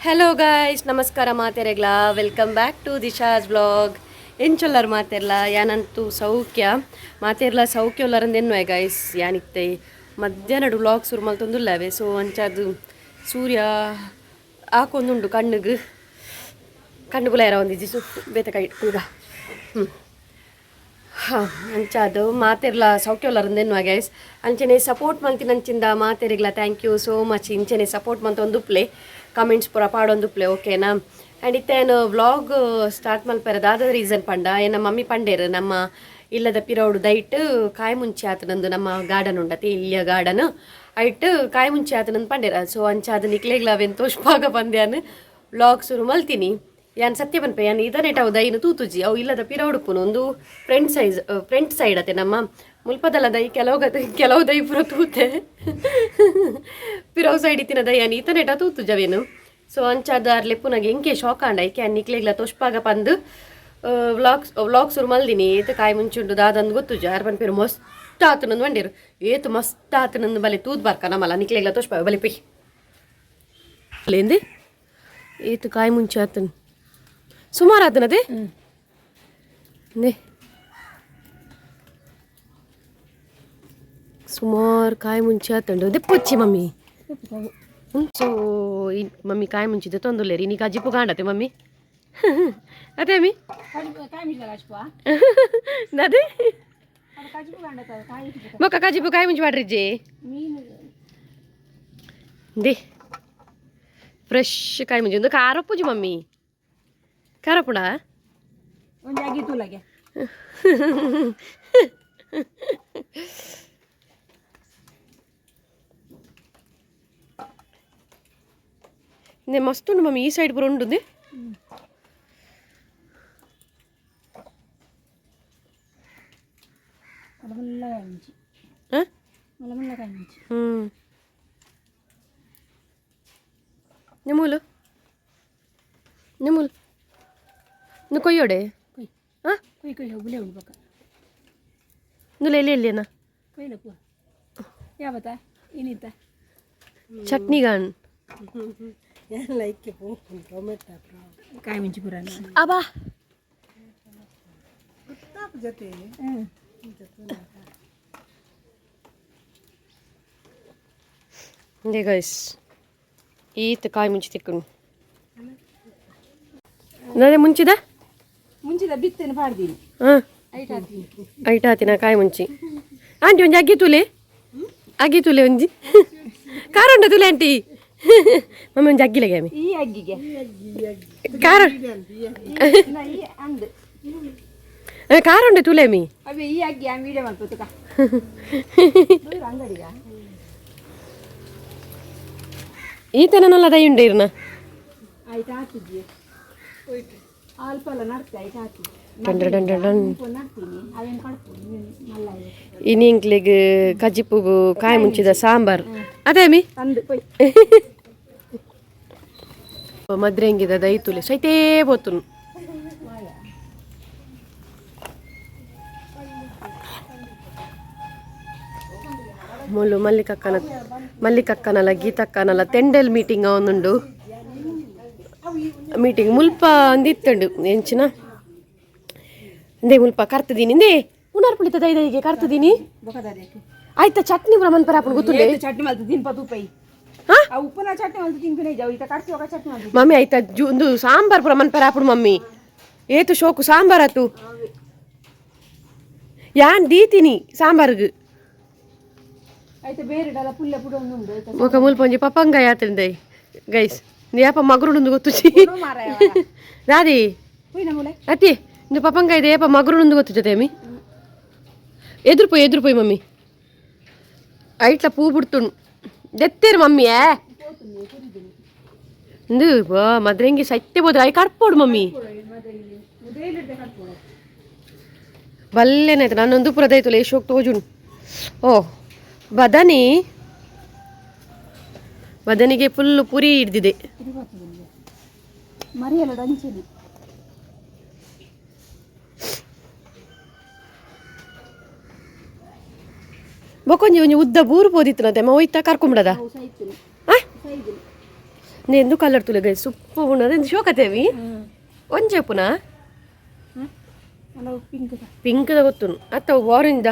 Hello guys, ನಮಸ್ಕಾರ ಮಾತೆರೆಗ್ಲಾ. Welcome back to Disha's vlog. ಎಂಚೊಲ್ಲರ್ ಮಾತೆರ್ಲ? ಯಾನಂತೂ ಸೌಖ್ಯ. ಮಾತೆರ್ಲ ಸೌಖ್ಯ ಉಲ್ಲರಂದೆನ್ನುವೆ ಗೈಸ್. ಯಾನಿತ್ತೆ ಮಧ್ಯಾಹ್ನಡು ವ್ಲಾಗ್ ಶುರು ಮಲ್ತೊಂದುಲ್ಲವೆ. ಸೊ ಅಂಚಾದ್ ಸೂರ್ಯ ಆಕೊಂದುಂಡು ಕಣ್ಣುಗು, ಕಣ್ಣು ಬುಲಾಯರ ಒಂದಿಜ್ಜಿ. ಸೊ ಬೇತೆ ಕೈ ಈಗ ಹಾಂ, ಅಂಚಾದ್ ಮಾತೆರ್ಲ ಸೌಖ್ಯ ಉಲ್ಲರಂದೆನ್ನುವ ಗೈಸ್. ಅಂಚನೆ ಸಪೋರ್ಟ್ ಮಲ್ತಿನ ಅಂಚಿಂದ ಮಾತೆರಿಗ್ಲ thank you so much. ಇಂಚನೆ ಸಪೋರ್ಟ್ ಮಂತೊಂದುಪ್ಲೆ, ಕಮೆಂಟ್ಸ್ ಪೂರ ಪಾಡೊಂದುಪ್ಲೆ, ಓಕೆನಾ? ಆ್ಯಂಡ್ ಇತ್ತೆ ವ್ಲಾಗ್ ಸ್ಟಾರ್ಟ್ ಮಲ್ಪೆರೆ ದಾದ ರೀಸನ್ ಪಂಡ, ಎನ್ನ ಮಮ್ಮಿ ಪಂಡೇರು, ನಮ್ಮ ಇಲ್ಲದ ಪಿರೌಡು ದೈಟ್ ಕಾಯಿ ಮುಂಚೆ ಆತನಂದು ನಮ್ಮ ಗಾರ್ಡನ್ ಉಂಡತಿ, ಇಲ್ಲಿಯ ಗಾರ್ಡನ್ ಐಟ್ ಕಾಯಿ ಮುಂಚೆ ಆತನಂದು ಪಂಡೇರ. ಸೊ ಅಂಚಾದ ನಿಕ್ಲೆಗ್ಲ ಅವೆನ್ ತೋಷ್ಪಾಗ ಬಂದ್ಯಾನ್ ವ್ಲಾಗ್ ಶುರು ಮಲ್ತೀನಿ. ಯಾನ್ ಸತ್ಯ ಪನ್ಪೆ, ಯಾನ್ ಇದನ್ನೇಟ ಅವು ದೈನು ತೂತುಜಿ. ಅವು ಇಲ್ಲದ ಪಿರೌಡುಪ್ಪುನು ಒಂದು front size, front side ಅತೆ. ನಮ್ಮ ಮುಲ್ಪದಲ್ಲ ದೈ ಕೆಲವು ಗತೆ ಕೆಲವು ದೈ ಪೂರ ತೂತೆ. ಪಿರವು ಸೈಡ್ ಇತ್ತಿನ ದೈ ಯಾನ್ ಈತನೇಟ ತೂತುಜವೇನು. ಸೊ ಅಂಚಾದ ಲೆಪ್ಪುನಾಗ ಎಂಕೆ ಶಾಕ್ ಆಂಡ. ಐಕೆ ನಿಕ್ಲೆಗ್ಲ ತೋಷ್ಪಾಗ ಪಂದು ವ್ಲಾಗ್ ವ್ಲಾಗ್ ಶುರು ಮಲ್ದಿನಿ. ಏತ್ ಕಾಯಿ ಮುಂಚುಂಡು ದಾದಂದು ಗೊತ್ತುಜ. ಯಾರು ಪನ್ಪೇರು ಮಸ್ತ್ ಆತನಂದು ಬಂಡೇರು. ಏತು ಮಸ್ತ್ ಆತನಂದು ಬಲೆ ತೂದ್ ಬಾರ್ಕ ನಮ್ಮಲ್ಲ ನಿಕ್ಲೆಗ್ಲ ತೋಷ್ಪಾಗ ಬಲೆ ಪಿ ಲೇಂದಿ. ಏತು ಕಾಯಿ ಮುಂಚೆ ಆತನ್ ಸುಮಾರು ಆತನದೇ ನೇ ಸುಮಾರು ಕಾಯಿ ಮುಂಚೆ ಆತಂಡು ದೆಪ್ಪೊಚ್ಚಿ ಮಮ್ಮಿ. ಸೊ ಮಮ್ಮಿ ಕಾಯಿ ಮುಂಚಿದೆ ತೊಂದುಲ್ಲೇರಿ. ನೀ ಕಜಿಪು ಕಾಂಡತೆ ಮಮ್ಮಿ ಅದೇ ಮಿ ನದೇ ಬೊಕ್ಕ ಕಜಿಪು ಕಾಯಿ ಮುಂಚೆ ಮಾಡ್ರಿಜ್ಜಿ ದಿ. ಫ್ರೆಶ್ ಕಾಯಿ ಮುಂಚೆ ಒಂದು ಖಾರ ಪೂಜಿ ಮಮ್ಮಿ, ಖಾರ ಪುಡ. నే మస్తు ఉండు మమ్మీ. ఈ సైడ్ కూడా ఉంటుంది. ನಿಮೂಲು ನಿಮೂಲು నువ్వు కొయ్యోడే. నువ్వు ಎಲ್ಲಿ ಎಲ್ಲಿನ ಚಟ್ನಿ ಗಾನ್ ಅಬಾ. ಗೈಸ್, ಈತ ಕಾಯಿ ಮುಂಚಿ ತಿಕ್ಕನು ಅದೇ ಮುಂಚಿದ ಮುಂಚಿದ ಬಿತ್ತನೆ ಪಾಡ್ದೀನಿ. ಹಾಂ. ಐಟ್ ಹಾಕ್ತೀನಿ. ಐಟ್ ಹಾತಿನ ಕಾಯಿ ಮುಂಚಿ. ಆಂಟಿ, ಒಂಜಿ ಅಗ್ಗಿ ತೂಲೆ, ಅಗ್ಗಿ ತೂಲೆ ಒಂಜಿ. ಖಾರ ಉಂಡ ತೂಲೆ ಆಂಟಿ. ಮಮ್ಮಿ, ಒಂಜಿ ಅಗ್ಗಿಲೆಗೆ ಆಮಿ. ಈ ಅಗ್ಗಿಗೆ ಖಾರ ಈ ಅಂದ್ ಖಾರ ಉಂಡೆ ತೂಲೆ ಅಮ್ಮಿ. ಅವೇ ಈ ಅಗ್ಗಿ ಆ ಮೀಡಿಯಂ ಅಲ್ಪ ತುಕ ಅಂಗಡಿಗ. ಈತನಲ್ಲ ದೈ ಉಂಡೆ ಇರ್ನ. ಆಯ್ತು, ಹಾಕಿದ್ವಿ ಅಲ್ಪಲ್ಲ ನಡ್ತೆ. ಆಯ್ತು, hockey done done done done. ನಡ್ತೀನಿ, ಅವೇನು ಕಡ್ಪು ಮಲ್ಲ. ಇನಿ ಇಂಕ್ಲೆಗ್ ಕಜಿಪುಗು ಕಾಯಿ ಮುಂಚಿದ ಸಾಂಬಾರ್ ಅದೇ ಅಮ್ಮಿ. ಅಂದ್ ಕೊಯ್. ಮದ್ರೆಂಗಿದ ದೈತುಲೆ ಸೈತೇ ಬೋತುನು. ಮುಳ್ಳು ಮಲ್ಲಿಕಕ್ಕನ ಮಲ್ಲಿಕಕ್ಕನಲ್ಲ ಗೀತಕ್ಕನಲ್ಲ ತೆಂಡೆಲ್ ಮೀಟಿಂಗ್ ಒಂದುಂಡು. ಮೀಟಿಂಗ್ ಮುಲ್ಪ ಅಂದಿತ್ತಂಡು ಎಂಚಿನ ಅಂದೇ ಮುಲ್ಪ ಕರ್ತದೀನಿ ಇಂದೇ ಉನಾರ್ ಪುಳಿತ ದೈದೈಗೆ ಕರ್ತದೀನಿ. ಆಯ್ತಾ, ಚಟ್ನಿ ಪೂರ ಮನ್ಪರ ಆಪುಂಡು ಗೊತ್ತುಂಡೆ. ಚಟ್ನಿ ಮಲ್ತು ತಿನ್ಪ ತೂಪೈ. ಹಾ? ಆ ಉಪ್ಪುನ ಚಟ್ನಿ ಮಲ್ತು ತಿನ್ಪಿನ ಜಾವು ಇತ ಕಡ್ತಿ ఒక ಚಟ್ನಿ ಮಲ್ತು. ಮಮ್ಮಿ, ಆಯ್ತಾ ಒಂದು ಸಾಂಬಾರ್ ಪೂರ ಮನ್ಪರ ಆಪುಂಡು ಮಮ್ಮಿ. ಏತು ಶೋಕು ಸಾಂಬಾರ್ ಆತು. ಯಾನ್ ದೀತೀನಿ ಸಾಂಬಾರ್ಗ್. ಆಯ್ತು, ಬೇರೆ ಡಲ ಪುಲ್ಲ ಪುಡ ಒಂದು ಉಂಡು ಆಯ್ತಾ. ఒక ಮುಲ್ಪ ಒಂಜಿ ಪಪಂಗಾಯ ಆತಂದೆ ಗೈಸ್. ಯಾಪ ಮಗರುಂಡು ಗೊತ್ತುಚಿ. ಮಾರಾಯ. ದಾದಿ. ಪುಯ್ನ ಮೂಲೆ. ಅತ್ತಿ, ಇಂದು ಪಪಂಗಾಯ ಇದೆ, ಏಪ ಮಗರುಂಡು ಗೊತ್ತು ಜೊತೆ ಅಮ್ಮಿ. ಎದುರು ಪೋಯ್, ಎದುರು ಪೋಯ್ ಮಮ್ಮಿ. ಐಟ್ಲ ಪೂ ಬಿಡ್ತುಂಡು ದೆತ್ತೇರು ಮಮ್ಮಿ. ಏ ಇಂದು ಮದ್ರೆಂಗಿ ಸೈತೆ ಬೋದ್ರ I ಕಡ್ಪೋಡು ಮಮ್ಮಿ. ಬಲ್ಲೇನಾಯ್ತು ನಾನೊಂದು ಪುರ ದೈತುಲೆ ಶೋಕ್ ತೋಜುಂಡು. ಓ ಬದನಿ, ಬದನಿಗೆ ಫುಲ್ ಪುರಿ ಹಿಡ್ದಿದೆ. ಮರಿಯಲ್ಲ ಅಂಚೆನೆ. ಬೊಕೊಂಜಿ ಒಂಜಿ ಉದ್ದ ಬೂರು ಪೋದಿತ್ತು ಮತ್ತೆ ಒಯ್ತಾ ಕರ್ಕೊಂಬಿಡದ. ಎಂದು ಕಲರ್ ತುಲೆ ಗೈ ಸುಪ್ಪು ಉಣ್ಣದು ಎಂದು ಶೋಕತೇವಿ ಒಂಜೆಪುನ ಪಿಂಕ್ ಪಿಂಕ್ದ ಗೊತ್ತು ಅತ್ತ ಆರೆಂಜ್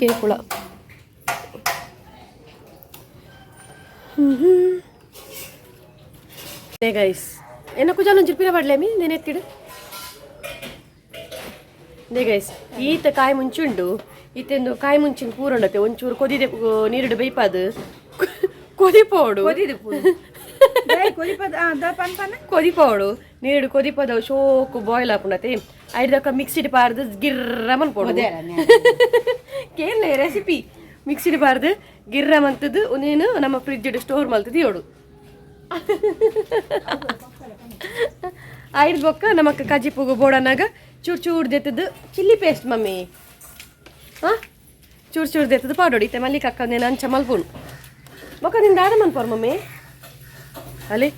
ಕೇಕುಳ ಗೈಸ್ ಎನ್ನ ಕುಜಾಲ ಒಂಚೂರು ಪಿರ ಪಡ್ಲೇಮಿ నేను ಎತ್ತಿಡು. They guys ಈತ ಕಾಯಿ ಮುಂಚುಂಡು ಈತೆಂದು ಕಾಯಿ ಮುಂಚಿನ ಪೂರುಂಡತೆ ಒಂಚೂರು ಕೊದಿದೆ ನೀರುಡು ಬೇಯ್ಪಾದು ಕೊದಿಪೋಡು ಕೊದಿಪೋಡು ನೀರುಡು ಕೊದಿಪದವು ಶೋಕು ಬಾಯ್ಲ್ ಆಪುಂಡತೆ ಐದಕ್ಕ ಮಿಕ್ಸಿಡ್ ಪಾರ್ದು ಗಿರ್ರ ಮನ್ಪೋಡು. ಕೇಳಲೆ ರೆಸಿಪಿ ಮಿಕ್ಸಿಡ್ ಪಾರ್ದು ಗಿರ್ರ ಮಂತದ್ದು ಒಂದೇನು ನಮ್ಮ ಫ್ರಿಜ್ ಸ್ಟೋರ್ ಮಲ್ತದ್ದು ಏಳು ಐದು ಬೊಕ್ಕ ನಮಕ್ ಕಜಿಪುಗು ಬೋಡನಾಗ ಚೂರು ಚೂರು ದೆತ್ತದ್ದು chilli paste mummy. ಹಾಂ ಚೂರು ಚೂರು ದೆತ್ತದ್ದು ಪಾಡೋಡಿ ಇತ್ತೆ ಮಲ್ಲಿಗೆ ಅಕ್ಕ ಒಂದೇನು ಅಂಚ ಮಲ್ಪುನು ಬೊಕ್ಕ ನಿಂದ ದಾದ ಮನ್ಪೋರು ಮಮ್ಮಿ. ಅಲೆ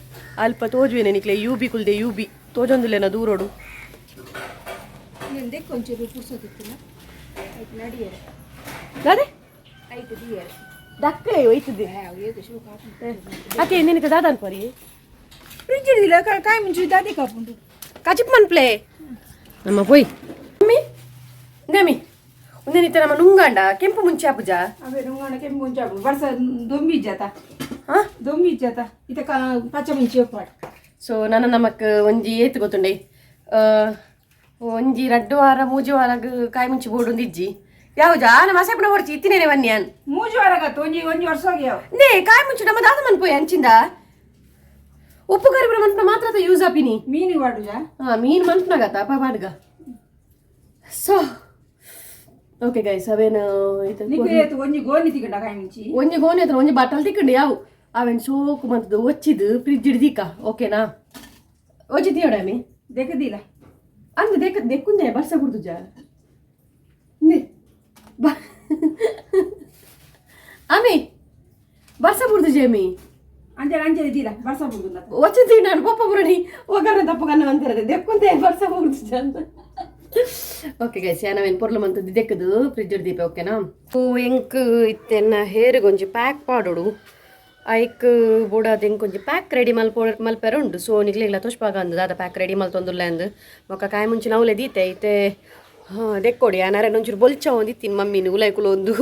ಅಲ್ಪ ತೋಜುವೇನೆ ನಿಕ್ಲೆ you B ಕುಲ್ದೆ you B ತೋಜೊಂದುಲೇನ ದೂರೋಡು. ದಾದೆ ದಕ್ಕಲೆ ಒಯ್ತದೆ ಅದೇ ನಿನಗೆ ದಾದ ಅನ್ಪರಿ. ಫ್ರಿಜ್ ಹಿಡಿದಿಲ್ಲ ಕಾಯಿ ಮುಂಚೆ ದಾದೆ ಕಾಪುಂಡು. ಕಜಿಪ್ ಮನ್ಪ್ಲೆ ನಮ್ಮ ಪೋಯ್ ಮಮ್ಮಿ ಇಂದಮಿ ಒಂದೇನಿತ್ತ ನಮ್ಮ ನುಂಗಾಂಡ ಕೆಂಪು ಮುಂಚೆ ಆಪುಜ. ಅವೇ ನುಂಗಾಣ ಕೆಂಪು ಮುಂಚೆ ಆಪು ಬರ್ಸ ದೊಂಬಿ ಜಾತ. ಹಾ ದೊಂಬಿ ಜಾತ ಇತ ಪಚ್ಚ ಮುಂಚೆ ಒಪ್ಪಾಡು. ಸೊ ನನ್ನ ನಮಕ್ ಒಂಜಿ ಏತ್ ಗೊತ್ತುಂಡೆ ಒಂಜಿ ರಡ್ಡು ವಾರ ಮೂಜಿ ವಾರಗ್ ಕಾಯಿ ಮುಂಚೆ ಬೋಡು ಇಜ್ಜಿ ಯಾವ್ಜಾ ನಮ್ಮ ಅಸೆಪನ ಹೊರ್ಚಿ ಇತ್ತಿನೇನೆ ಬನ್ನಿ ಮೂಜಿ ವಾರಗತ್ತು ಒಂಜಿ ಒಂಜಿ ವರ್ಷ ಹೋಗಿ. ನೇ ಕಾಯಿ ಮುಂಚೆ ನಮ್ಮ ದಾದ ಮನ್ಪೋಯ್ ಅಂಚಿಂದ ಉಪ್ಪು ಕರಿಬರ ಮನ್ಪನ ಮಾತ್ರ ಯೂಸ್ ಆಪಿನಿ. ಮೀನು ವಾಡುಜಾ. ಹಾ ಮೀನು ಮನ್ಪನಾಗತ್ತ ಅಪ್ಪ ಬಾಡ್ಗ. So okay guys ಅವೇನು ನಿಕ್ಕು ಒಂಜಿ ಗೋಣಿ ತಿಕ್ಕಂಡ ಕಾಯಿ ಮುಂಚಿ. ಒಂಜಿ ಗೋಣಿ ಹತ್ರ ಒಂಜಿ ಬಟ್ಟಲ್ ತಿಕ್ಕಂಡು ಯಾವು ಅವೇನು ಸೋಕು ಮಂತದ್ದು ಒಚ್ಚಿದು ಫ್ರಿಜ್ ಹಿಡ್ದೀಕ ಓಕೆನಾ ಒಚ್ಚಿ ತೀಯೋಡ ಅಮ್ಮಿ. ದೆಕ್ಕದಿಲ್ಲ. ಅಂದ ದೆಕ್ಕ ದೆಕ್ಕುಂದೆ ಬರ್ಸ ಕುಡ್ದುಜ ನೇ ಬಾ ಅಮ್ಮಿ ಬರ್ಸ ಬುಡ್ದುಜ ಅಮ್ಮಿ. ಅಂಚೆ ಅಂಚೆ ಇದ್ದಿಲ್ಲ ಬರ್ಸ ಬುಡ್ದು. వచ్చింది ನಾನು ಪಪ್ಪ ಬುರಣಿ ಒಗ್ಗರಣೆ ತಪ್ಪು ಕನ್ನ ಅಂತಿರದೆ ದೆಕ್ಕುಂದೆ ಬರ್ಸ ಬುಡ್ದುಜ ಅಂತ. ಓಕೆ ಗೈಸ್ ಯಾನವೇನು ಪೊರ್ಲು ಮಂತದ್ದು ದೆಕ್ಕದು ಫ್ರಿಜ್ ದೀಪ ಓಕೆನಾ. ಓ ಎಂಕ್ ಇತ್ತೆನ್ನ ಹೇರಿಗೆ ಒಂಜಿ ಪ್ಯಾಕ್ ಪಾಡೋಡು ಐಕ್ ಬೋಡಾದ ಎಂಕ್ ಒಂಜಿ ಪ್ಯಾಕ್ ರೆಡಿ ಮಲ್ಪೋ ಮಲ್ಪೆರ ಉಂಡು. ಸೊ ನಿಗ್ಲಿಗ್ಲ ತೋಷ್ಪಾಗ ಅಂದು ದಾದ ಪ್ಯಾಕ್ ರೆಡಿ ಮಲ್ತೊಂದುಲ್ಲ ಅಂದು ಬೊಕ್ಕ ಕಾಯಿ ಮುಂಚೆ ನೌಲೆ ದೀತೆ ಇತ್ತೆ ದೆಕ್ಕೊಡಿ ಆನಾರೆ ಒಂಚೂರು ಬೊಲ್ಚ ಒಂದಿತ್ತೀನಿ ಮಮ್ಮಿನ ಉಲೈಕುಲು ಒಂದು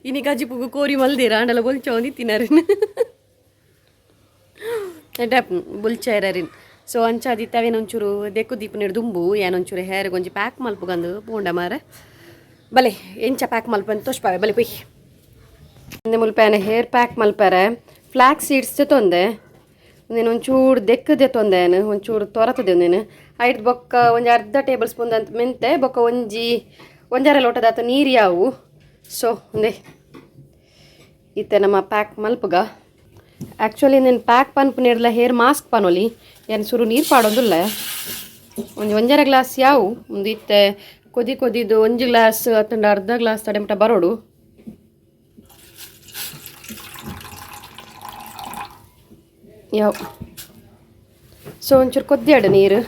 ಇನಿ ಕಜಿಪುಗು ಕೋರಿ ಮಲ್ದಿರ ಆಂಡಲ ಬೊಲ್ಚ ಒಂದಿತ್ತಿನಾರಿನ್ ಬೊಲ್ಚ ಇರರಿನ್. ಸೊ ಅಂಚಾದಿತ್ತೆ ಅವೇನು ಒಂಚೂರು ದೆಕ್ಕು ದೀಪ ನೀರು ದುಂಬು ಏನೊಂಚೂರು ಹೇರ್ಗೆ ಒಂಜಿ ಪ್ಯಾಕ್ ಮಲ್ಪುಗಂದು ಪೋಂಡ ಮಾರ ಬಲೆ ಎಂಚ ಪ್ಯಾಕ್ ಮಲ್ಪಂದು ತೋಷ್ಪಾವೆ ಬಲೆ ಪೊಯ್ ಮುಲ್ಪ ಹೇರ್ ಪ್ಯಾಕ್ ಮಲ್ಪರೆ ಫ್ಲಾಕ್ ಸೀಡ್ಸ್ ತೊಂದೆ ಒಂದೇನು ಒಂಚೂರು ದೆಕ್ಕದೆ ತೊಂದೆ ಒಂಚೂರು ತೊರತದೆ ಒಂದೇನು ಐಟ್ ಬೊಕ್ಕ ಒಂಜಿ ಅರ್ಧ ಟೇಬಲ್ ಸ್ಪೂನ್ ಅಂತ ಮೆಂತೆ ಬೊಕ್ಕ ಒಂಜಿ ಒಂಜಾರ ಲೋಟದಾತ ನೀರು ಯಾವು. ಸೊ ಒಂದೇ ಇತ್ತೆ ನಮ್ಮ ಪ್ಯಾಕ್ ಮಲ್ಪುಗ ಆ್ಯಕ್ಚುಲಿ నేను ಪ್ಯಾಕ್ ಪನ್ಪು ನೀರ್ಲ ಹೇರ್ ಮಾಸ್ಕ್ ಪನೊಲಿ ಏನು ಸುರು ನೀರು ಪಾಡೋದಿಲ್ಲ ಒಂಜಿ ಒಂಜರ ಗ್ಲಾಸ್ ಯಾವು ಒಂದು ಇತ್ತೆ ಕೊದಿ ಕೊದಿದು ಒಂಜಿ ಗ್ಲಾಸ್ ಅತ್ತಂಡ ಅರ್ಧ ಗ್ಲಾಸ್ ತಡೆಮಟ ಬರೋಡು. ಯಾವ ಸೊ ಒಂಚೂರು ಕೊದ್ದಿಯಾಡು ನೀರು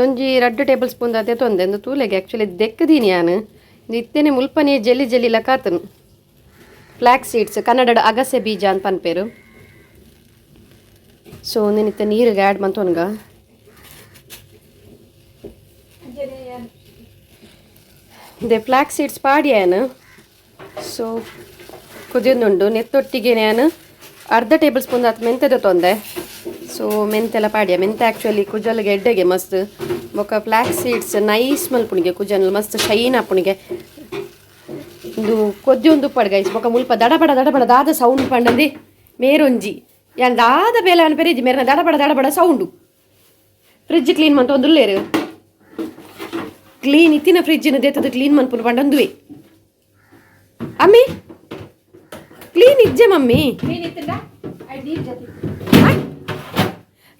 ಒಂಜಿ ರಡ್ಡು ಟೇಬಲ್ ಸ್ಪೂನ್ ಅದೇ ತೊಂದೆ ಒಂದು ತೂಲೆಗೆ ಆ್ಯಕ್ಚುಲಿ ದೆಕ್ಕದೀನಿ ಯಾನು ಇತ್ತೇನೆ ಮುಲ್ಪನೆ ಜೆಲ್ಲಿ ಜೆಲ್ಲಿ ಲಕಾತನು. ಫ್ಲಾಕ್ ಸೀಡ್ಸ್ ಕನ್ನಡ ಅಗಸೆ ಬೀಜ ಅಂತ ಪನ್ಪೇರು. ಸೊ ಒಂದೇನಿತ್ತೆ ನೀರಿಗೆ ಆ್ಯಡ್ ಮಂತೊನ್ಗ ಇದೆ ಫ್ಲಾಕ್ ಸೀಡ್ಸ್ ಪಾಡ್ಯಾನು. ಸೊ ಕುದಿಯೊಂದುಂಡು ನೆತ್ತೊಟ್ಟಿಗೆ ನಾನು ಅರ್ಧ ಟೇಬಲ್ ಸ್ಪೂನ್ ಆತ್ ಮೆಂತೆದ ತೊಂದೆ. ಸೊ ಮೆಂತೆಲ್ಲ ಪಾಡ್ಯ ಮೆಂತೆ ಆ್ಯಕ್ಚುಲಿ ಕುಜಲ್ಗೆ ಎಡ್ಡೆಗೆ ಮಸ್ತ್ ಬೊಕ್ಕ flax seeds nice ಮಲ್ಪುಣಿಗೆ ಕುಜಲ್ ಮಸ್ತ್ ಶೈನ್ ಆಪುಣಿಗೆ ಇಂದು ಕೊದ್ದಿ ಒಂದು ಉಪ್ಪಡ್ ಗೈಸ್ ಬೊಕ್ಕ ಮುಲ್ಪ ದಡಬಡ ದಡಬಡ ದಾದ ಸೌಂಡ್ ಪಂಡಂದಿ ಮೇರೊಂಜಿ ಯಾನ್ ದಾದ ಬೇಲೆ ಅನ್ಪೆರಿಜಿ ಮೇರನ ದಡಬಡ ದಡಬಡ sound fridge clean ಮಂತ ಒಂದುಲ್ಲೇರು ಕ್ಲೀನ್ ಇತ್ತಿನ ಫ್ರಿಜ್ಜಿನ ದೇತದ ಕ್ಲೀನ್ ಮನ್ಪುನು ಪಂಡಂದುವೆ ಅಮ್ಮಿ ಕ್ಲೀನ್ ಇಜ್ಜೆ ಮಮ್ಮಿ.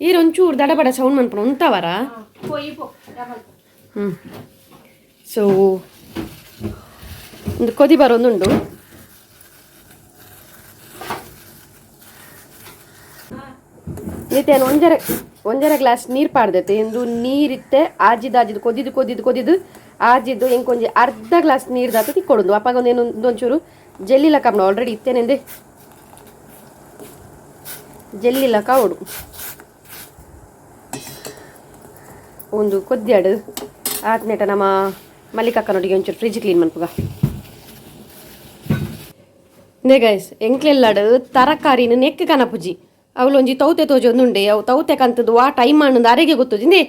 ಈರ್ ಒಂಚೂರು ದಡಬಡ ಸೌಂಡ್ ಮನ್ಪುನು ಉಂತವರ. ಹ್ಞೂ ಸೊ ಒಂದು ಕೊದಿ ಬರೋದುಂಡು ನೀತೇನು ಒಂಜರೆ ಒಂಜರ ಗ್ಲಾಸ್ ನೀರು ಪಾಡ್ದೈತೆ ಇಂದು ನೀರಿತ್ತೆ ಆಜಿದ್ ಆಜಿದ್ ಕೊದಿದು ಕೊದಿದು ಕೊದಿದು ಆಜಿದ್ದು ಎಂಕೊಂಜಿ ಅರ್ಧ ಗ್ಲಾಸ್ ನೀರು ದಾತು ತಿಕ್ಕೊಡುದು ಅಪ್ಪಾಗ ಒಂದೇನು ಒಂಚೂರು ಜೆಲ್ಲಿಲ ಕಮ್ಮನ ಆಲ್ರೆಡಿ ಇತ್ತೇನೆಂದೆ ಜೆಲ್ಲಿಲ ಕಾವಡು ಒಂದು ಕೊದ್ಯಾಡು ಆತ್ನೇಟ ನಮ್ಮ ಮಲ್ಲಿಕಕ್ಕನೊಟ್ಟಿಗೆ ಒಂಚೂರು ಫ್ರಿಜ್ ಕ್ಲೀನ್ ಮನ್ಪುಗ. ನೇ ಗೈಸ್, ಎಂಕ್ಲೆಲ್ಲಾಡು ತರಕಾರಿನ ನೆಕ್ ಕನಪುಜಿ. ಅವಳು ಒಂಜಿ ತೌತೆ ತೋಜೊಂದುಂಡೆ. ಅವು ತೌತೆ ಕಂತದ್ದು ವಾ ಟೈಮ್ ಅನ್ನೋದು ಅರೆಗೆ ಗೊತ್ತುಜಿ. ಇಂದೇ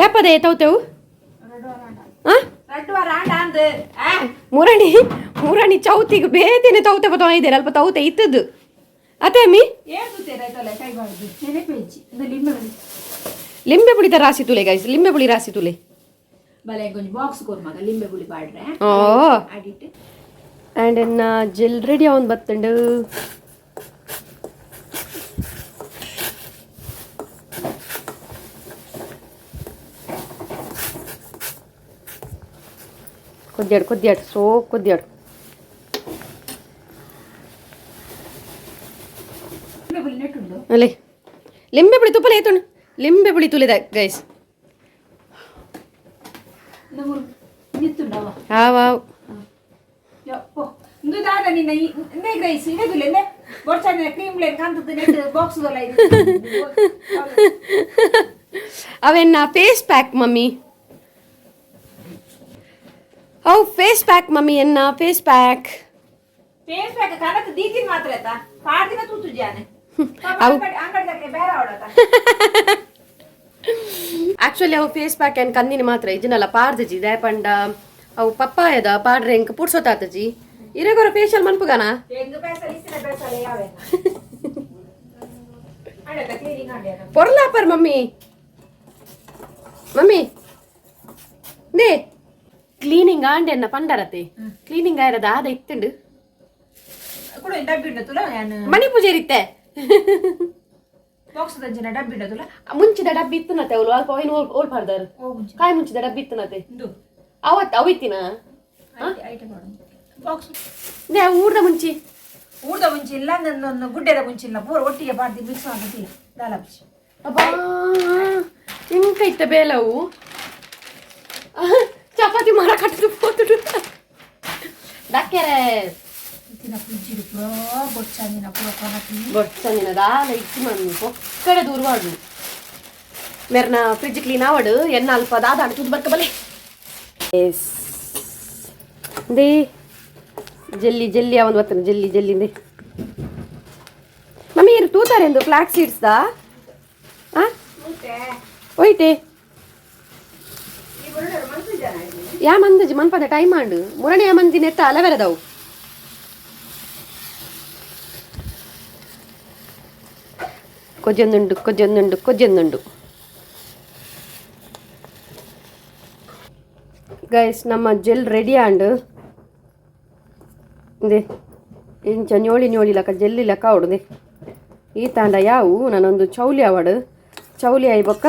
ಏಪದೆ ತೌತೆವು? ಆ ಮುರಣಿ ಮುರಣಿ ಚೌತಿಗೆ ಬೇತಿನ ತೌತೆ ಬತ್ತೋ ಇದ್ದೀರ ಅಲ್ಪ ತೌತೆ ಇತ್ತದ್ದು ಅದೇ ಅಮ್ಮಿ. ಲಿಂಬೆ ಪುಳಿತ ರಾಸಿ ತುಲೆ ಗೈಸ್, ಲಿಂಬೆ ಪುಳಿ ರಾಸಿ ತುಲೆ. ಬಲೆ ಒಂಜಿ ಬಾಕ್ಸ್ ಕೊರ್ ಮಗ ಲಿಂಬೆ ಪುಳಿ ಪಾಡ್ರೆ. ಓ. ಅಡಿಟ್. ಆ್ಯಂಡ್ ಎನ್ನ ಜೆಲ್ ರೆಡಿ ಅವನ್ ಬತ್ತಂಡು. ಕೊದ್ಯಾಡು ಕೊದ್ಯಾಡು ಸೋ ಕೊದ್ಯಾಡು. ಲಿಂಬೆ ಪುಳಿ ನೆಟ್ಟುಂಡು. ಅಲ್ಲೇ ಲಿಂಬೆ ಪುಳಿ ತುಪ್ಪಲೆ ಏತುಂಡು ಲಿಂಬೆ ಪುಳಿ ತುಲಿದ ಗೈಸ್. ನಮ್ಮ ನಿತ್ತುಂಡವ. ಹಾವ್. ಯಪ್ಪೋ ಇಂದು ದಾದ ನಿನ್ನ ಇಂದೇ ಗ್ರೈಸ್ ಇದೆ ತುಲೆ ಬೊಡ್ಚಾನೆ ಕ್ರೀಮ್ ಲೇನ್ ಕಾಂತದ್ದು ನೆಟ್ ಬಾಕ್ಸ್ ದೊಲ್ಲ ಇದು. ಅವೆನ್ನ ಫೇಸ್ ಪ್ಯಾಕ್ ಮಮ್ಮಿ. ಅವು ಫೇಸ್ ಪ್ಯಾಕ್ ಮಮ್ಮಿ, ಎನ್ನ ಫೇಸ್ ಪ್ಯಾಕ್. ಫೇಸ್ ಪ್ಯಾಕ್ ಕನಕ ದೀತಿನ ಮಾತ್ರ ಆಯ್ತಾ ಪಾಡ್ದಿನ ತೂತು ಜಾನೆ. ಅಂಗಡಿ ದಕ್ಕೆ ಬೇರೆ ಅವಳತ. ಆಕ್ಚುಲಿ ಅವು ಫೇಸ್ ಪ್ಯಾಕ್ ಏನ್ ಕಂದಿನ ಮಾತ್ರ ಇಜ್ಜಿನಲ್ಲ ಪಾರ್ದಜಿ ದಾಯಪಂಡ ಅವು ಪಪ್ಪಾಯದ ಪಾಡ್ರೆ ಎಂಕ್ ಪುಡ್ಸೊತ್ತಾತಜಿ. ಇರೆಗೊರ ಫೇಶಿಯಲ್ ಮನ್ಪುಗಾನ. ಹೆಂಗ್ ಬೇಸಲ ಇಸ್ತಿನ ಬೇಸಲ ಯಾವೆ ಅಡತ ಕ್ಲೀನಿಂಗ್ ಅಂಡೆ. ಪೊರ್ಲಾಪರ್ ಮಮ್ಮಿ. ಮಮ್ಮಿ ನೇ ಕ್ಲೀನಿಂಗ್ ಆಂಡೆ ಎನ್ನ ಪಂಡರತೆ ಕ್ಲೀನಿಂಗ್ ಆಯ್ರದ ಆದ ಇತ್ತುಂಡು. ಕುಡು ಡಬ್ಬಿ ಉಂಡು ತುಲ ನಾನು. ಮಣಿ ಪೂಜೆ ಇರುತ್ತೆ. ಬಾಕ್ಸ್ ದಂಚಿನ ಡಬ್ಬಿ ಉಂಡು ತುಲ. ಮುಂಚಿದ ಡಬ್ಬಿ ಇತ್ತು ನತೆ ಅವಳು ಅಲ್ಪ ಏನು ಓಲ್ ಪಾಡ್ದಾರು. ಓ ಮುಂಚೆ. ಕಾಯಿ ಮುಂಚಿದ ಡಬ್ಬಿ ಇತ್ತು ನತೆ. ಇಂದು. ಅವತ್ತು ಅವು ಇತ್ತಿನ. Item box. ನೇ ಊರ್ದ ಮುಂಚಿ. ಊರ್ದ ಮುಂಚೆ ಇಲ್ಲ, ನನ್ನ ಗುಡ್ಡೆದ ಮುಂಚೆ ಇಲ್ಲ, ಪೂರ ಒಟ್ಟಿಗೆ ಪಾಡ್ದಿ ಮಿಕ್ಸ್ ಆಗುದಿಲ್ಲ ದಾಲ ಮುಂಚೆ. ಅಬ್ಬಾ, ಎಂಕ ಇತ್ತ ಬೇಲವು ಚಪಾತಿ ಮರ ಕಟ್ಟದು ಪೋತುಡು ದಕ್ಕೆರೆ. ತಿನ್ನ ಫ್ರಿಜ್ ಪೂರ ಬೊಚ್ಚಾಂದಿನ ಪೂರ ಕೊನತಿ. ಬೊಚ್ಚಂದಿನ ದಾಲ ಇಚ್ಚಿ ಮಮ್ಮಿ, ಪೊಕ್ಕಡೆ ದೂರವಾಡು. ಮೆರ್ನ ಫ್ರಿಜ್ ಕ್ಲೀನ್ ಆವಡು ಎನ್ನ ಅಲ್ಪ ದಾದಾಡು ತೂದು ಬರ್ಕ ಬಲೆ. ಎಸ್ they ಜಲ್ಲಿ ಜಲ್ಲಿ ಅವನು ಬರ್ತಾನೆ ಜಲ್ಲಿ ಜಲ್ಲಿ. They mummy, ಇರು ತೂತಾರೆ ಎಂದು ಫ್ಲಾಕ್ ಸೀಡ್ಸ್ ದಾ. ಆ ಹೋಯ್ತೆ. ಯಾ ಮಂದಜಿ ಮನ್ಪದ ಟೈಮ್ ಆಂಡು ಮುರಣಿ ಯಾ ಮಂದಿ ನೆತ್ತ ಅಲವೆರದವು. ಕೊಜೊಂದುಂಡು ಕೊಜೊಂದುಂಡು ಕೊಜೊಂದುಂಡು. ಗೈಸ್, ನಮ್ಮ ಜೆಲ್ ರೆಡಿ ಆಂಡು. ಇಂದೆ ಇಂಚ ಞೋಳಿ ಞೋಳಿ ಲಕ ಜೆಲ್ಲಿ ಲಕ ಅವಡುದೆ. ಈ ತಾಂಡ ಯಾವು ನಾನೊಂದು ಚೌಲಿ ಆವಡು ಚೌಲಿ ಆಯಿ ಬೊಕ್ಕ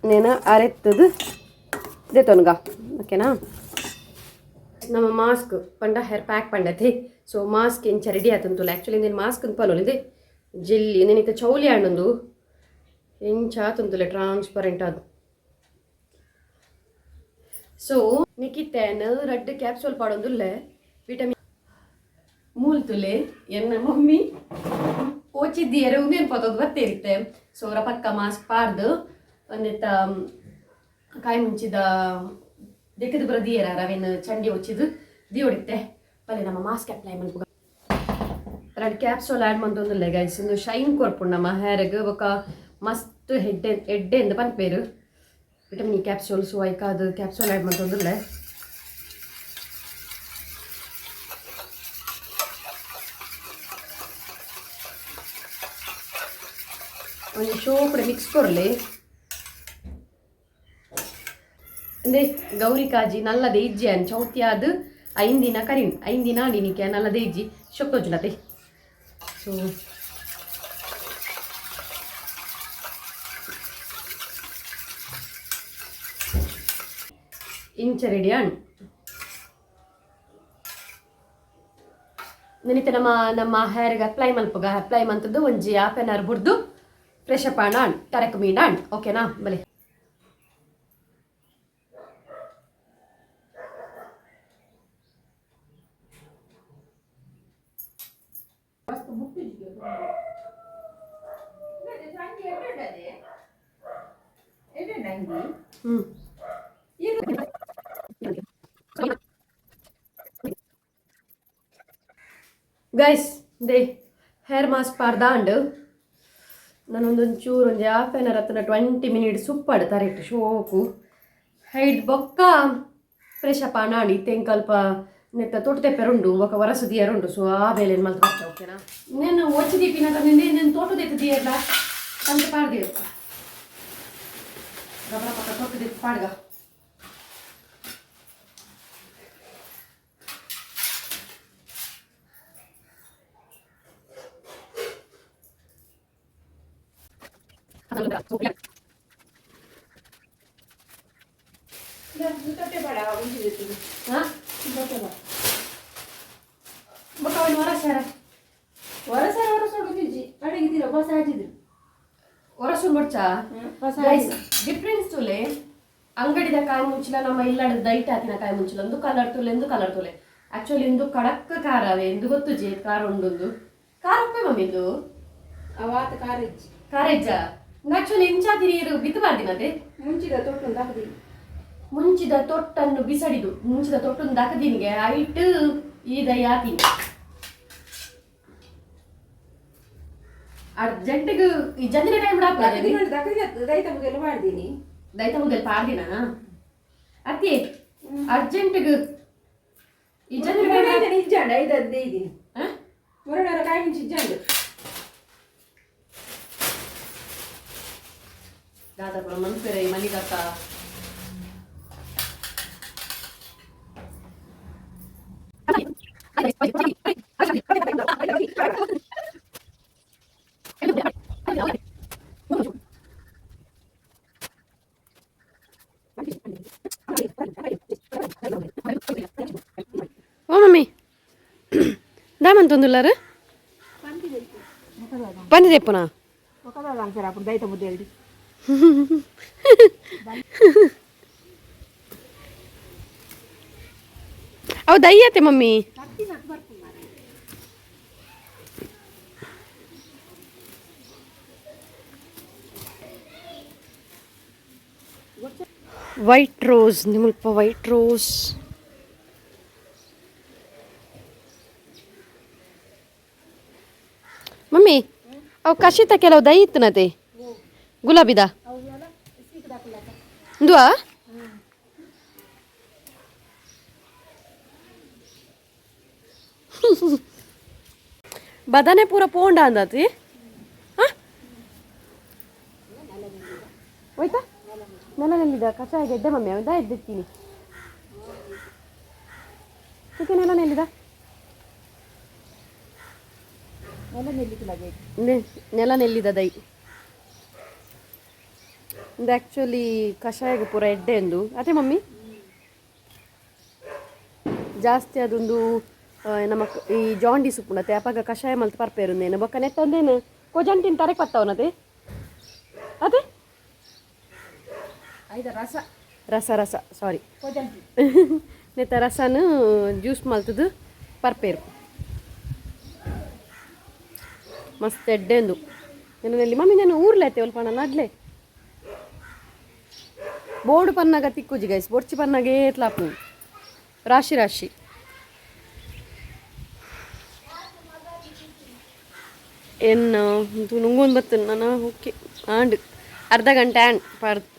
ನೇನ ಅರೆತ್ತದು ದೆತೊನ್ಗ, ಓಕೆನಾ? ನಮ್ಮ ಮಾಸ್ಕ್ ಪಂಡ ಹೇರ್ ಪ್ಯಾಕ್ ಪಂಡತಿ. ಸೊ ಮಾಸ್ಕ್ ಇಂಚ ರೆಡಿ ಆತಂತುಲ್ಲ. ಆ್ಯಕ್ಚುಲಿ ನೀನು ಮಾಸ್ಕ್ ಅಂತ ಪಲೋಲಿದೆ ಜೆಲ್ಲಿ నేనైతే ಚೌಲಿ ಆಂಡೊಂದು ಇಂಚ ಆತಂತುಲೆ ಟ್ರಾನ್ಸ್ಪರೆಂಟ್ ಅದು. ಸೊ ನಿಕಿತೇನ್ ರಡ್ಡ್ ಕ್ಯಾಪ್ಸೂಲ್ ಪಾಡೊಂದುಲ್ಲೆ ವಿಟಮಿನ್ ಮೂಲ್ತುಲೆ. ಎನ್ನ ಮಮ್ಮಿ ಓಚಿದ್ದಿಯರೆ ಉಂದೇನು ಪತೊಂದು ಬತ್ತೇರಿತ್ತೆ. ಸೊ ರಪಕ್ಕ ಮಾಸ್ಕ್ ಪಾಡ್ದು ಒಂದೆತ್ತ ಕಾಯಿ ಮುಂಚಿದ ದೆಕ್ಕದ ಬರ ದಿಯರ ರವಿನ ಚಂಡಿ ಒಚ್ಚಿದು ದಿಯೋಡಿತ್ತೆ. ಬಲೆ ನಮ್ಮ ಮಾಸ್ಕ್ ಅಪ್ಲೈ ಮನ್ಪುಗ. ರಡ್ಡ್ ಕ್ಯಾಪ್ಸೂಲ್ ಆ್ಯಡ್ ಮಂತೊಂದುಲ್ಲೆ ಗೈಸ್. ಇಂದು ಶೈನ್ ಕೊರ್ಪುಂಡು ನಮ್ಮ ಹೇರ್ಗ್ ಬೊಕ ಮಸ್ತ್ ಹೆಡ್ಡೆ ಎಡ್ಡೆ ಇಂದ ಪನ್ಪೇರು ವಿಟಮಿನ್ ಇ ಕ್ಯಾಪ್ಸೂಲ್. ಸೊ ಐಕಾದ್ ಕ್ಯಾಪ್ಸೂಲ್ ಆ್ಯಡ್ ಮಂತೊಂದುಲ್ಲೆ. ಒಂಜಿ ಶೋಕುಡೆ ಮಿಕ್ಸ್ ಕೊರ್ಲೆ. ಅಂದೆ ಗೌರಿ ಕಾಜಿ ನಲ್ಲದೆ ಇಜ್ಜಿ ಅನ್ ಚೌತಿಯಾದ ಐನ್ ದಿನ ಕರಿ 5 ದಿನ ನಿನಿಕೆ ನಲ್ಲದೆ ಇಜ್ಜಿ ಶೊಕ್ತೋಜುಲತೆ. ಸೊ ಇಂಚ ರೆಡಿ ಅಣ್ ನೆನಿತೆ ನಮ್ಮ ನಮ್ಮ ಹೇರ್ಗೆ ಅಪ್ಲೈ ಮಲ್ಪುಗ. ಅಪ್ಲೈ ಮಂತದ್ದು ಒಂಜಿ ಹಾಫ್ ಆನ್ ಅವರ್ ಬುಡ್ದು. ಫ್ರೆಶ್ ಅಪ್ ಆಂಡ್ ಆಂಡ್ ತರಕ್ ಮೀಂಡ್ ಆಂಡ್ ಓಕೆನಾ ಬಲೆ. ಹ್ಞೂ ಗೈಸ್, they hair mask ಪಾಡ್ದಾಂಡ್ ನಾನೊಂದೊಂಚೂರು ಒಂಜಿ ಹಾಫ್ ಆನ್ ಅವರ್ ಹತ್ತಿರ 20 ಮಿನಿಟ್ ಸುಪ್ಪಾಡು ತರೆಟ್ ಶೋಕು ಹೈಡ್ ಬೊಕ್ಕ ಫ್ರೆಶ್ ಅಪ್ ಆಣಾಡಿ ತೆಂಕಲ್ಪ ನೆತ್ತ ತೊಟ್ಟು ತೆಪ್ಪೆರುಂಡು ಬೊಕ್ಕ ವರಸು ದಿಯರುಂಡು. ಸೊ ಆ ಬೇಲೆ ಮಲ್ತ್ ಬರ್ತ, ಓಕೆನಾ? నేను వచ్చి దీపిన నేను తోట తెత్తు తీయర్లా ತಂದು ಪಾಡ್ದಿರು ಗಬರ ಪಕ್ಕ ತೋಟ ದೆತ್ತು ಪಾಡ್ಗ. ಹಾ, ಬೊಕ್ಕ ಅವನು ವರಸರ. ವರಸರ ವರಸೋಡು ಒಂದಿಜ್ಜಿ ಅಡಗಿದ್ದೀರ ಹೊಸ ಹಾಜಿದ್ರು. ವರಸು ಮೊಡ್ಚಾ. ಹೊಸ. ಡಿಫ್ರೆನ್ಸ್ ತುಲೆ, ಅಂಗಡಿದ ಕಾಯಿ ಮುಂಚಿಲ ನಮ್ಮ ಇಲ್ಲಡ ದೈಟ್ ಹಾಕಿನ ಕಾಯಿ ಮುಂಚಿಲ ಒಂದು ಕಲರ್ ತುಲೆ ಎಂದು ಕಲರ್ ತುಲೆ. ಆಕ್ಚುಲಿ ಇಂದು ಕಡಕ್ ಖಾರ ಅವೇ ಎಂದು ಗೊತ್ತು ಜೇ ಖಾರ ಉಂಡೊಂದು ಖಾರ ಉಪ್ಪೆ ಮಮ್ಮಿ ಇದು. ಅವಾತ ಕಾರೆಜ್ಜಿ. ಖಾರ ಇಜ್ಜ. ಆಕ್ಚುಲಿ ಇಂಚಾತಿ ನೀರು ಬಿತ್ತು ಬಾರ್ದಿನತೆ. ಮುಂಚಿದ ತೊಟ್ಟು ಒಂದು ಹಾಕದಿ. ಮುಂಚಿದ ತೊಟ್ಟನ್ನು ಬಿಸಡಿದು ಮುಂಚಿದ ತೊಟ್ಟನ್ನು ದಾಕದಿನಿಗೆ ಐಟ್ ಈ ದಯಾತಿ ಅರ್ಜೆಂಟ್ಗ್ ಈ ಜಂದಿನ ಟೈಮ್. ದಕ್ಕದಿನ ದೈತ ಮುಗಿಯಲು ಮಾಡ್ದೀನಿ. ದೈತ ಮುದಲ್ ಪಾಡ್ದಿನ ಅತ್ತಿ ಅರ್ಜೆಂಟ್ಗ್ ಈ ಜಂದಿನ ಟೈಮ್. ಇಜ್ಜಾಂಡ ಐದು ಹದಿನೈದು ಮುರಡರ ಕಾಯಿ ಮುಂಚಿ ಇಜ್ಜಾಂಡು. ದಾದಾಪುರ ಮನ್ಪೆರೆ ಮಲ್ಲಿಕಕ್ಕ. ಓ ಮಮ್ಮಿ, ದಾಮಂತೊಂದುಲ್ಲಾರು ಬಂದಿದೆಪ್ಪುನಾ? ಸರ್ ಅప్పుడు ದೈತ ಮುದ್ದೆ. ಅವು ದಯ್ಯತೆ ಮಮ್ಮಿ. ವೈಟ್ ರೋಸ್ ನಿಮಲ್ಪ ವೈಟ್ ರೋಸ್. ಮಮ್ಮಿ, ಅವು ಕಶಿತ ಕೆಲವು ದೈ ಇತ್ತನತೆ ಗುಲಾಬಿದ ಇಂದುವಾ. ಬದನೆ ಪೂರ ಪೋಂಡ ಅಂದತಿ. ಹಾಂ, ಹೋಯ್ತಾ ನೆಲನೆಲ್ಲಿದ ಕಷಾಯ ಗೆಡ್ಡೆ ಮಮ್ಮಿ ಅವ ಎದ್ದಿತ್ತೀನಿ ಚಿಕನ್ ನೆಲ ನೆಲ್ಲಿದ. ನೆಲ ನೆಲ್ಲಿಕ್ಕಿಲ್ಲ. ನೆಲ ನೆಲ್ಲಿದ ದೈ ಇದು ಆ್ಯಕ್ಚುಲಿ ಕಷಾಯಗೆ ಪೂರ ಎಡ್ಡೆ ಎಂದು ಅದೇ ಮಮ್ಮಿ. ಜಾಸ್ತಿ ಅದೊಂದು ನಮ್ಮ ಈ ಜಾಂಡೀಸ್ ಉಪ್ಪುಂಡತೆ ಅಪಗ ಕಷಾಯ ಮಲ್ತ್ ಪರ್ಪೇರುಂದೇನು ಬೊಕ್ಕ ನೆತ್ತೊಂದೇನು ಕೊಜಂಟಿನ ತರೆ ಪತ್ತವನತೆ ಅದೇ. ಐದ ರಸ. ರಸ ರಸ, ಸಾರಿ. ಕೊಜಂಟಿ. ನೆತ್ತ ರಸನು ಜ್ಯೂಸ್ ಮಲ್ತದು ಪರ್ಪೇರು ಮಸ್ತ್ ಎಡ್ಡೆ ಒಂದು ನೆಲ್ಲಿ. ಮಮ್ಮಿ, ನಾನು ಊರ್ಲೆ ಐತೆ ಒಲ್ಪ ನಡ್ಲೆ ಬೋರ್ಡ್ ಪನ್ನಾಗ ತಿಕ್ಕುಜಿ ಗೈಸ್, ಬೊರ್ಚಿ ಪನ್ನಾಗ ಏತ್ಲಾಪು ರಾಶಿ ರಾಶಿ. ಎನ್ನು ನುಂಗೊಂದು ಬರ್ತೇನೆ ನಾನು. ಓಕೆ, ಆಂಡ್ ಅರ್ಧ ಗಂಟೆ ಆಂಡ್ ಪಾರ್ದು.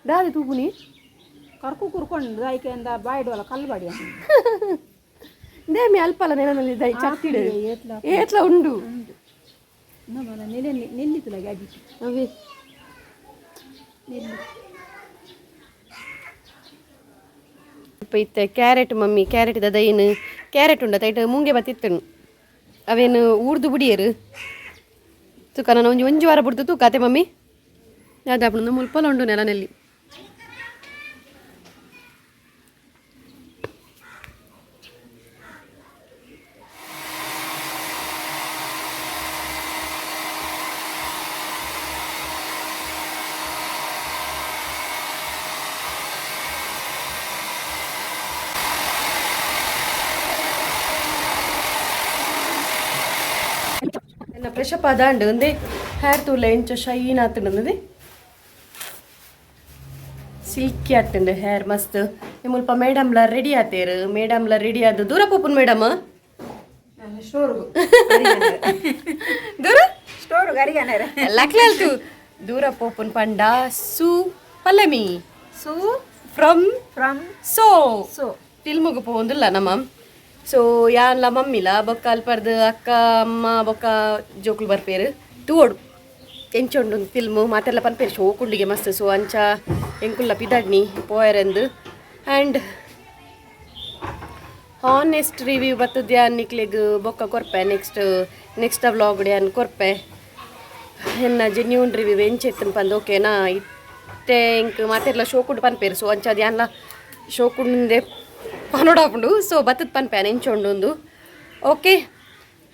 ದಾದೆ ತೂಪುನಿ? ಕರ್ಕು ಕುರ್ಕೊಂಡು ಐಕೆ ಅಂದ ಬಾಯ್ಡೋಲ ಕಲ್ಲು ಬಾಡಿ. They ಅಲ್ಪಲ್ಲ ನೆಲನಲ್ಲಿ ದೈ ಚಟ್ಟಿಡು ಏತ್ಲ ಉಂಡು. ನೆಲೆ ನೆಲ್ಲಿತ್ತುಲಾಗಿ ಅಡಿಟ್ಟು. ಅವೇ. ನೆಲ್ಲಿ. ಇತ್ತೆ carrot mummy, carrot thine carrot ಉಂಡ ತೈಟ್ ಮುಂಗೆ ಬತ್ತಿತ್ತನು ಅವೇನು ಊರ್ದು ಬುಡಿಯರು ತೂಕ. ನಾನು ಒಂಜಿ ಒಂಜಿ ವಾರ ಬುಡ್ದು ತೂಕ ಅತೆ ಮಮ್ಮಿ. ಯಾವ್ದಾಪುಂಡು ಮುಲ್ಪಲ ಉಂಡು ನೆಲನಲ್ಲಿ. Fresh up ಆದಾಂಡು. ಒಂದೇ ಹೇರ್ ತೂಲೆ ಎಂಚ ಶೈನ್ ಆತುಂಡು, ಸಿಲ್ಕಿ ಆತುಂಡು ಹೇರ್ ಮಸ್ತ್. ಮುಲ್ಪ ಮೇಡಮ್ಲ ರೆಡಿ ಆತೇರು. ಮೇಡಮ್ಲ ರೆಡಿ ಆದ ದೂರ ಪೋಪುನ್ ಮೇಡಮ್? ಸ್ಟೋರ್ಗು. ದೂರ. ಸ್ಟೋರ್ಗು ಅರಿಗಾನಾರ. ಲಕ್ಲಲ್ತು ದೂರ ಪೋಪುನ್ ಪಂಡ ಸು ಪಲ್ಲಮಿ. ಸೂ. ಫ್ರಮ್. ಫ್ರಮ್. ಸೋ. ಸೋ. ಫಿಲ್ಮ್ಗೆ ಪೋವೊಂದುಲ್ಲ ನಮ್ಮ. ಸೊ ಯಾನ್ಲ ಮಮ್ಮಿಲ ಬೊಕ್ಕ ಅಲ್ಪರ್ದು ಅಕ್ಕ, ಅಮ್ಮ ಬೊಕ್ಕ ಜೋಕುಲು ಬರ್ಪೇರು. ತೂವೊಡು ಎಂಚೊಂಡು ಫಿಲ್ಮು. ಮಾತೆಲ್ಲ ಪನ್ಪೇರು ಶೋಕುಂಡಿಗೆ ಮಸ್ತ್. ಸೊ ಅಂಚ ಎಂಕುಲ್ಲ ಪಿದಾಡ್ನಿ ಪೋಯರೆಂದು. ಆ್ಯಂಡ್ ಹಾನೆಸ್ಟ್ ರಿವ್ಯೂ ಬತ್ತದ್ಯಾ ನಿಕ್ಲೆಗ್ ಬೊಕ್ಕ ಕೊರ್ಪೆ. ನೆಕ್ಸ್ಟ್ ನೆಕ್ಸ್ಟ್ ವ್ಲಾಗ್ ಯಾನ್ ಕೊರ್ಪೆ ಎನ್ನ ಜೆನ್ಯೂನ್ ರಿವ್ಯೂ ಎಂಚೆತ್ತನ್ ಪಂದ್, ಓಕೆನಾ? ಇತ್ತೆ ಎಂಕ್ ಮಾತೆರ್ಲ ಶೋಕುಂಡು ಪನ್ಪೇರು. ಸೊ ಅಂಚ ಅದು ಯಾನ್ಲ ಶೋಕುಂಡೆ ಪನೊಡಾಪುಂಡು. ಸೊ ಬತ್ತದ ಪನ್ಪೆ ಎಂಚೊಂಡು, ಓಕೆ?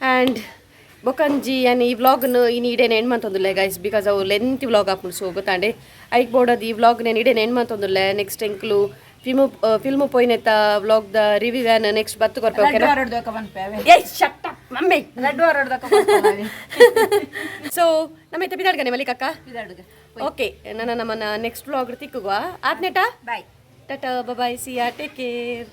ಆ್ಯಂಡ್ ಬೊಕಂಜಿ ಯಾನ್ ಈ ವ್ಲಾಗ್ನು ಇನಿ ಇಡೇನೆ ಎಂಡ್ ಮಂತೊಂದುಲ್ಲೆ ಗೈಸ್, because ಅವು ಲೆಂತ್ ವ್ಲಾಗ್ ಆಪುಂಡು. ಸೊ ಗೊತ್ತಾಂಡೆ, ಐಕ್ ಬೋಡದು ಈ ವ್ಲಾಗ್ ನೇನು ಇಡೇನೆ ಎಂಡ್ ಮಂತೊಂದುಲ್ಲೆ. ನೆಕ್ಸ್ಟ್ ಎಂಕ್ಲು ಫಿಲ್ಮು ಫಿಲ್ಮು ಪೋಯಿನೆತ್ತ ವ್ಲಾಗ್ the review ಯಾನ್ ನೆಕ್ಸ್ಟ್ ಬತ್ತು ಕೊರ್ಪೆ, ಓಕೆನಾ? ಏಯ್, ಶಟ್ ಅಪ್ ಮಮ್ಮಿ. ಲಡ್ಡು ಹೊರಡ್ದಕ್ಕ. ಸೊ ನಮ್ಮ ಇತ್ತೆ ಪಿದಾಡ್ಗನೆ ಮಲ್ಲಿಕಕ್ಕ. ಓಕೆ, ನನ್ನ ನಮ್ಮನ್ನ ನೆಕ್ಸ್ಟ್ ವ್ಲಾಗ್ ತಿಕ್ಕುವ ಆತ್ನೇಟ. Bye. Tata, bye, see ya, take care.